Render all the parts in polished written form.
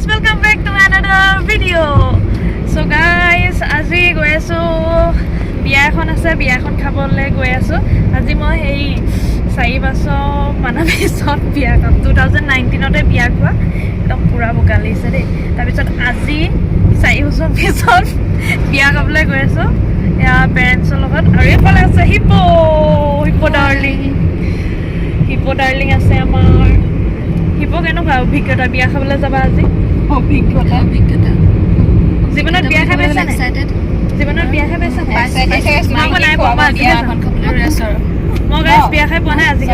Welcome back to another video. So guys, আজি গৈ আছোঁ, বিয়া এখন আছে, বিয়াখন খাবলৈ গৈ আছোঁ। আজি মই সেই 4 বছৰ মানৰ পিছত বিয়া খাম। 2019তে বিয়া খোৱা। একদম পূৰা বোকা লাগিছে দেই। তাৰপিছত আজি 4 বছৰ পিছত বিয়া খাবলৈ গৈ আছোঁ এয়া পেৰেণ্টছৰ লগত। আৰু এইফালে আছে hippo', hippo' darling, hippo' darling আছে আমাৰ। হিপ', কেনেকুৱা অভিজ্ঞতা? বিয়া খাবলৈ যাবা আজি। অভিজ্ঞতা, অভিজ্ঞতা। জীৱনত বিয়া খাই পাইছা নাই? এক্সাইটেড। জীৱনত বিয়া খাই পাইছা নাই? Excited। মই নাই পোৱা, মই আজিহে বিয়া যাম। এখন খাবলৈ ৰৈ আছো আৰু। মই গাইজ বিয়া খাই পোৱা নাই আজি।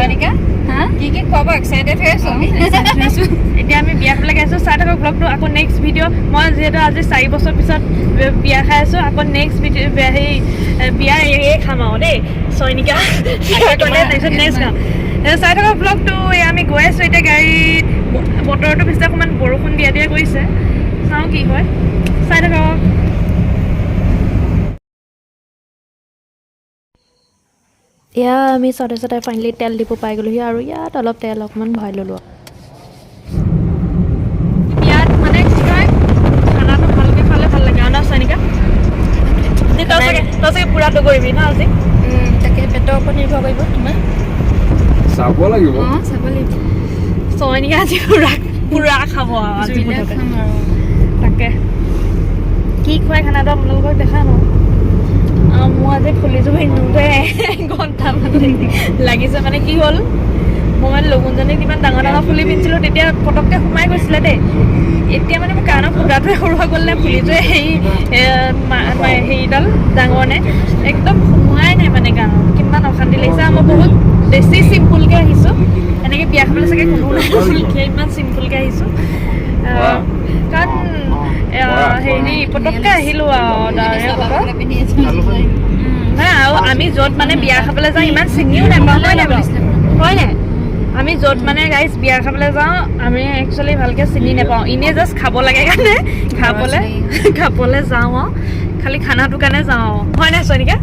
হা। কি কি খুৱাব, এক্সাইটেড হৈ আছো আমি। এতিয়া আমি বিয়া খাবলৈ গাইছোঁ। চাই থাকক ব্লগটো। আকৌ নেক্সট ভিডিঅ' মই যিহেতু আজি 4 বছৰ পিছত বিয়া খাই আছোঁ, আকৌ নেক্সট ভিডিঅ' সেই বিয়া এই খাম আৰু দেই। চয়নিকা বিয়া ক'লে তাৰপিছত নেক্সট খাম। চাই থাকক ব্লগটো। এয়া আমি গৈ আছোঁ এতিয়া গাড়ীত। বতৰটো পিছে অকণমান বৰষুণ দিয়া দিয়া কৰিছে। চাওঁ কি হয়, চাই থাকক। এয়া আমি চাওঁতে চাওঁতে ফাইনেলি তেল ডিপু পাই গ'লোহি আৰু ইয়াত অলপ তেল অকণমান ভৰাই ল'লোঁ। বিয়াত মানে কি হয়, খানাটো ভালকে খালে ভাল লাগে আৰু ন চয়নিকা? তই চাগে পূৰা দৌৰিবি ন আজি? তাকে, পেটৰ ওপৰত নিৰ্ভৰ কৰিব তোমাৰ। চাব লাগিব। অঁ, চাব লাগিব। চয়নিকা আজি পূৰা পূৰা খাব আৰু আজি জুইলে মুঠতে। খাম আৰু। তাকে, কি খুৱাই খানাটো আপোনালোকক দেখাম আৰু। মোৰ আজি ফুলিযোৰ পিন্ধোতে এঘণ্টামান লাগিছে। মানে কি হ'ল, মই মানে লগুণজনীক ইমান ডাঙৰ ডাঙৰ ফুলি পিন্ধিছিলোঁ, তেতিয়া পটককৈ সোমাই গৈছিলে দেই। এতিয়া মানে মোৰ কাণৰ ফুটাটোৱে সৰু হৈ গ'ল নে ফুলিযোৰে হেৰি হেৰিডাল ডাঙৰ নে, একদম সোমোৱাই নাই মানে কাণত। কিমান অশান্তি লাগিছে। আৰু মই বহুত বেছি চিম্পুলকৈ আহিছোঁ। এনেকৈ বিয়া খাবলৈ চাগে কোনো নাই, ইমান চিম্পুলকৈ আহিছোঁ। কাৰণ হেৰি পটককৈ আহিলোঁ আৰু ডাৱৰীয়া বতৰ নাই। আৰু আমি য'ত মানে বিয়া খাবলৈ যাওঁ, ইমান চিনিও নাপাওঁ, হয় নাই বাৰু? হয় নাই? আমি য'ত মানে গাইজ বিয়া খাবলৈ যাওঁ, আমি একচুৱেলি ভালকৈ চিনি নাপাওঁ। এনেই জাষ্ট খাব লাগে কাৰণে খাবলৈ যাওঁ আৰু খালি খানাটোৰ কাৰণে যাওঁ আৰু। হয় নাই চয়নিকা?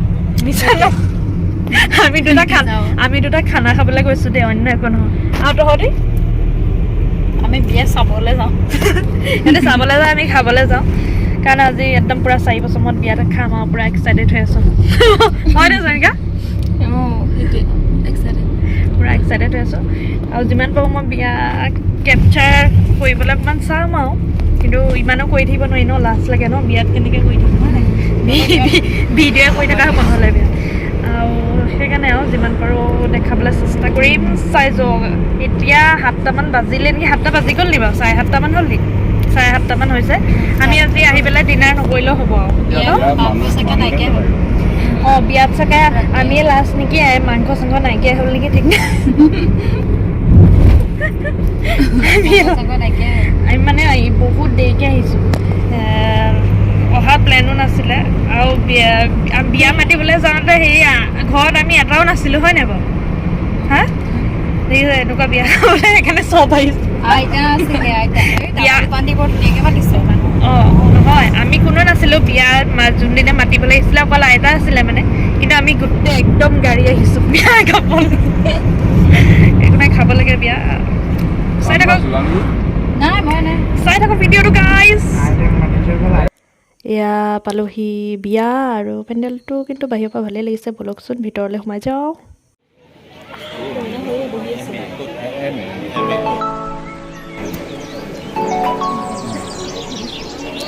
মিছা ন? আমি দুটা খানা খাবলৈ গৈছোঁ দেই, অন্য একো নহয়। আৰু তহঁতি? আমি বিয়া চাবলৈ যাওঁ। সিহঁতে চাবলৈ যাওঁ, আমি খাবলৈ যাওঁ। কাৰণ আজি একদম পূৰা 4 বছৰ মূৰত বিয়াত খাম আৰু পূৰা এক্সাইটেড হৈ আছোঁ, হয় নাই চয়নিকা? অঁ, সেইটোৱে, এক্সাইটেড। পূৰা এক্সাইটেড হৈ আছোঁ। আৰু যিমান পাৰোঁ মই বিয়া কেপচাৰ কৰিবলৈ অকণমান চাম আৰু। কিন্তু ইমানো কৰি থাকিব নোৱাৰি ন, লাজ লাগে ন। বিয়াত কেনেকৈ কৰি থাকিম, হয় নাই? ভিডিঅ' কৰি থকা হ'ব নহ'লে বিয়া। আৰু সেইকাৰণে আৰু যিমান পাৰোঁ দেখাবলৈ চেষ্টা কৰিম। চাই যাওক। এতিয়া 7টামান বাজিলে নেকি? 7টা বাজি গ'ল নি বাৰু? 7:30মান হ'ল নি? 7:30মান হৈছে। আমি আজি আহি পেলাই ডিনাৰ নকৰিলেও হ'ব আৰু ন? মাংস চাগে নাইকিয়া হ'ল। অঁ, বিয়াত চাগে আমিয়ে লাষ্ট নেকি? এই মাংস চাংস নাইকিয়া হ'ল নেকি, ঠিক নাই। চাগে নাইকিয়া হ'ল। আমি মানে এই বহুত দেৰিকৈ আহিছোঁ। অহা প্লেনো নাছিলে। আৰু বিয়া বিয়া মাতিবলৈ যাওঁতে হেৰি ঘৰত আমি এটাও নাছিলোঁ, হয় নাই বাৰু? হা, দেখিছে, এনেকুৱা বিয়া খাবলৈ সেইকাৰণে চব আহিছোঁ। আইতা আছিলে, আইতা এই তামোল পাণ দি বৰ ধুনীয়াকে পাতিছে মানুহ। অঁ, নহয়, আমি কোনো নাছিলোঁ বিয়াত। যোনদিনা মাতিবলৈ আহিছিলে, অকল আইতা আছিলে মানে। কিন্তু আমি গোটেই একদম গাড়ী আহিছোঁ বিয়া খাবলৈ। একো নাই, খাব লাগে বিয়া। চাই থাকক। নাই, মই নাই। চাই থাকক ভিডিঅ'টো গাইজ। এয়া পালোহি বিয়া আৰু পেণ্ডেলটো কিন্তু বাহিৰৰ পৰা ভালেই লাগিছে। ব'লকচোন, ভিতৰলৈ সোমাই যাওঁ।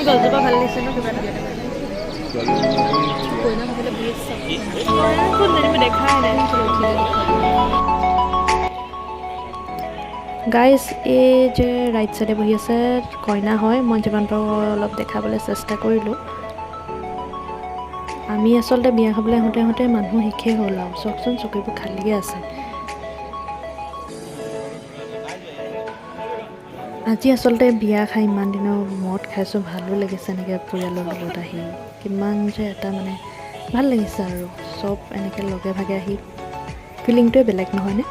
গছজোপা ভাল লাগিছে ন কিবা এটা? কোনজনী, মই দেখাই নাই। গাইজ, এই যে ৰাইট চাইডে বহি আছে, কইনা হয়। মই যিমান পাৰোঁ অলপ দেখাবলৈ চেষ্টা কৰিলোঁ। আমি আচলতে বিয়া খাবলৈ আহোঁতে আহোঁতে মানুহ শেষেই হ'ল আৰু। চাওকচোন, চকীবোৰ খালীয়ে আছে। আজি আচলতে বিয়া খাই ইমান দিনৰ মূৰত খাইছোঁ, ভালো লাগিছে। এনেকৈ পৰিয়ালৰ লগত আহি কিমান যে এটা মানে ভাল লাগিছে। আৰু চব এনেকৈ লগে ভাগে আহি ফিলিংটোৱে বেলেগ, নহয়নে?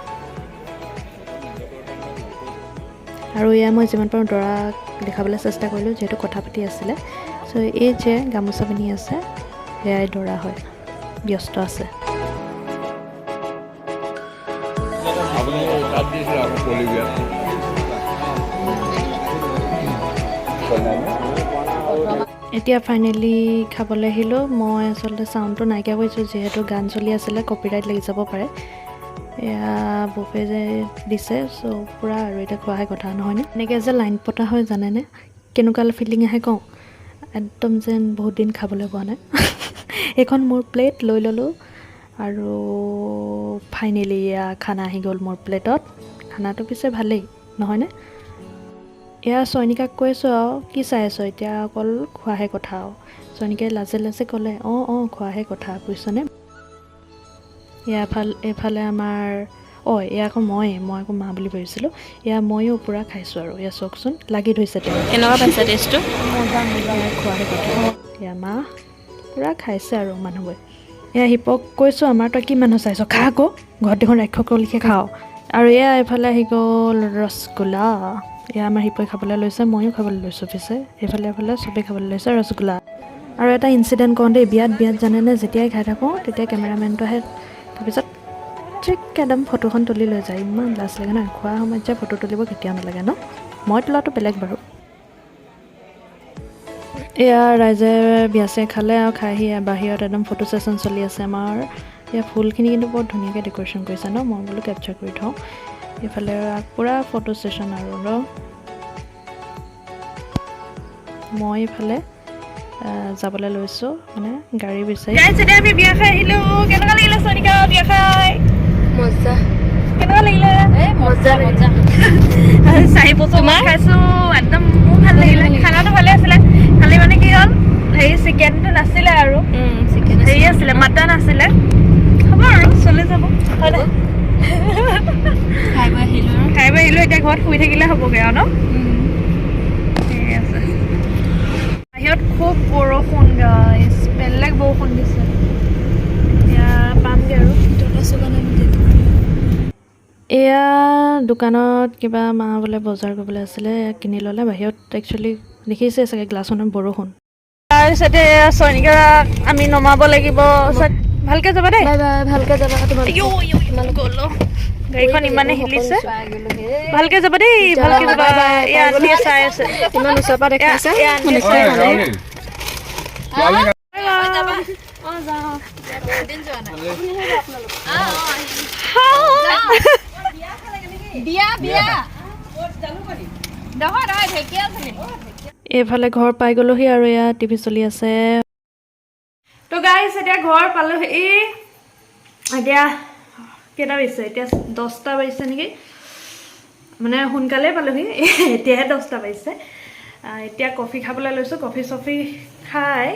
আৰু এয়া মই যিমান পাৰোঁ দৰাক দেখাবলৈ চেষ্টা কৰিলোঁ, যিহেতু কথা পাতি আছিলে। চ' এই যে গামোচা পিন্ধি আছে, সেয়াই দৰা হয়, ব্যস্ত আছে। আপুনি তাত দিছিলে আকৌ কলি বিয়াত। এতিয়া ফাইনেলি খাবলৈ আহিলোঁ। মই আচলতে চাউণ্ডটো নাইকিয়া কৰিছোঁ, যিহেতু গান চলি আছিলে, কপিৰাইট লাগি যাব পাৰে। এয়া বুফে যে দিছে, চ' পূৰা আৰু এতিয়া খোৱাহে কথা, নহয়নে? এনেকৈ যে লাইন পতা হয়, জানেনে কেনেকুৱা ফিলিং আহে কওঁ? একদম যেন বহুত দিন খাবলৈ পোৱা নাই। এইখন মোৰ প্লেট লৈ ল'লোঁ আৰু ফাইনেলি এয়া খানা আহি গ'ল মোৰ প্লেটত। খানাটো পিছে ভালেই, নহয়নে? এয়া চয়নিকাক কৈছোঁ আৰু, কি চাই আছ, এতিয়া অকল খোৱাহে কথা আৰু। চয়নিকাই লাজে লাজে ক'লে, অঁ অঁ, খোৱাহে কথা, বুজিছনে? এয়া এইফালে আমাৰ, অঁ, এয়া আকৌ মই আকৌ মা বুলি ভাবিছিলোঁ। এয়া ময়ো পূৰা খাইছোঁ আৰু এয়া চাওকচোন, লাগি ধৰিছে তেওঁ। কেনেকুৱা পাইছা টেষ্টটো? এয়া খোৱাহে কথা। এয়া মা পূৰা খাইছে আৰু মানুহবোৰে। এয়া হিপক কৈছোঁ আমাৰ, তই কি মানুহ চাইছ, খা আকৌ, ঘৰত দেখোন ৰাক্ষসৰ লিখে খাওঁ। আৰু এয়া এইফালে আহি গ'ল ৰসগোল্লা। এয়া আমাৰ হিপই খাবলৈ লৈছে, ময়ো খাবলৈ লৈছোঁ। পিছে এইফালে চবেই খাবলৈ লৈছে ৰসগোল্লা। আৰু এটা ইনচিডেণ্ট কওঁ দেই, বিয়াত জানেনে, যেতিয়াই খাই থাকোঁ তেতিয়া কেমেৰামেনটো আহে, তাৰপিছত ঠিক একদম ফটোখন তুলি লৈ যায়। ইমান লাজ লাগে নহয়, খোৱা সময়ত যে ফটো তুলিব কেতিয়াও নালাগে ন? মই তোলাটো বেলেগ বাৰু। এয়া ৰাইজে বিয়া চিয়া খালে আৰু খাই আহি বাহিৰত একদম ফটো ছেশ্যন চলি আছে আমাৰ। এয়া ফুলখিনি কিন্তু বৰ ধুনীয়াকৈ ডেক'ৰেশ্যন কৰিছে ন? মই বোলো কেপচাৰ কৰি থওঁ। এইফালে পূৰা ফটো ছেশ্যন আৰু ন? মই এইফালে যাবলৈ লৈছোঁ, মানে গাড়ী বিচাৰি। গাইছ, এতিয়া আমি বিয়া খাই আহিলোঁ। কেনেকুৱা লাগিলে চনিকা বিয়া খাই? মজা। কেনেকুৱা লাগিলে? মজা মজা। 4 বছৰ খাইছোঁ, একদম মোৰ ভাল লাগিলে। খানাটো ভালে আছিলে, খালি মানে কি হ'ল, হেৰি চিকেনটো নাছিলে আৰু। চিকেন। হেৰি আছিলে, মাটন আছিলে। হ'ব আৰু, চলি যাব, হয় নাই? খাই বৈ আহিলোঁ আৰু। খাই বৈ আহিলোঁ, এতিয়া ঘৰত শুই থাকিলে হ'বগৈ আৰু ন? ঠিক আছে। বাহিৰত খুব বৰষুণ গাইছ, বেলেগ বৰষুণ দিছে। এতিয়া পামগৈ আৰু। এয়া দোকানত কিবা মা বোলে বজাৰ কৰিবলৈ আছিলে, এয়া কিনি ল'লে। বাহিৰত একচুৱেলি দেখিছে চাগে গ্লাছখনত বৰষুণ। তাৰপিছতে চয়নিকাক আমি নমাব লাগিব। ভালকে যাবা দেই। বাই বাই, ভালকে যাবা তোমালোক। আইঅ, আইঅ, গ'লো। গাড়ীখন ইমানে হিলিছে। ভালকে যাবা দেই, ভালকে যাবা। এয়া আন্টিয়ে চাই আছে। ইমান ওচৰৰ পৰা দেখাইছে। এয়া আন্টিয়ে চাই আছে। ছোৱালী। অ, যাওঁ। বিয়া বিয়া নহয় নহয়, ঢেকীয়া। এইফালে ঘৰ পাই গ'লোহি আৰু এয়া টিভি চলি আছে। তো গাইছ, এতিয়া ঘৰ পালোহি। এতিয়া কেইটা বাজিছে? এতিয়া 10টা বাজিছে নেকি? মানে সোনকালেই পালোহি, এতিয়াহে 10টা বাজিছে। এতিয়া কফি খাবলৈ লৈছোঁ। কফি চফি খাই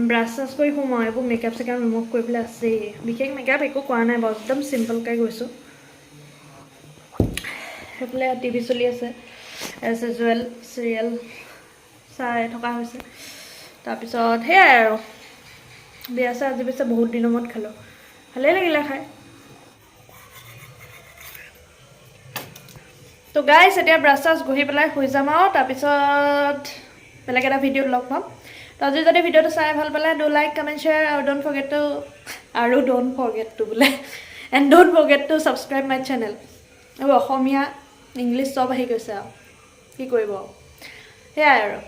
ব্ৰাছ চাছ কৰি শুম আৰু। এইবোৰ মেকআপ চেকআপ ৰিমুভ কৰিবলৈ আছেই। বিশেষ মেকআপ একো কৰা নাই বাৰু, একদম চিম্পলকৈ গৈছোঁ। সেইফালে টিভি চলি আছে, এজ ইউজুৱেল চিৰিয়েল চাই থকা হৈছে। তাৰপিছত সেয়াই আৰু। বিয়া চিয়া আজি পিছে বহুত দিনৰ মূৰত খালোঁ, ভালেই লাগিলে খাই। তো গাইছ, এতিয়া ব্ৰাছ চাছ ঘঁহি পেলাই শুই যাম আৰু তাৰপিছত বেলেগ এটা ভিডিঅ'ত লগ পাম। তো আজি যদি ভিডিঅ'টো চাই ভাল পালে, do like, comment, share আৰু don't forget two, আৰু don't forget two বোলে, and don't forget to subscribe my channel. আৰু অসমীয়া, ইংলিছ চব আহি গৈছে আৰু কি কৰিব আৰু। সেয়াই আৰু।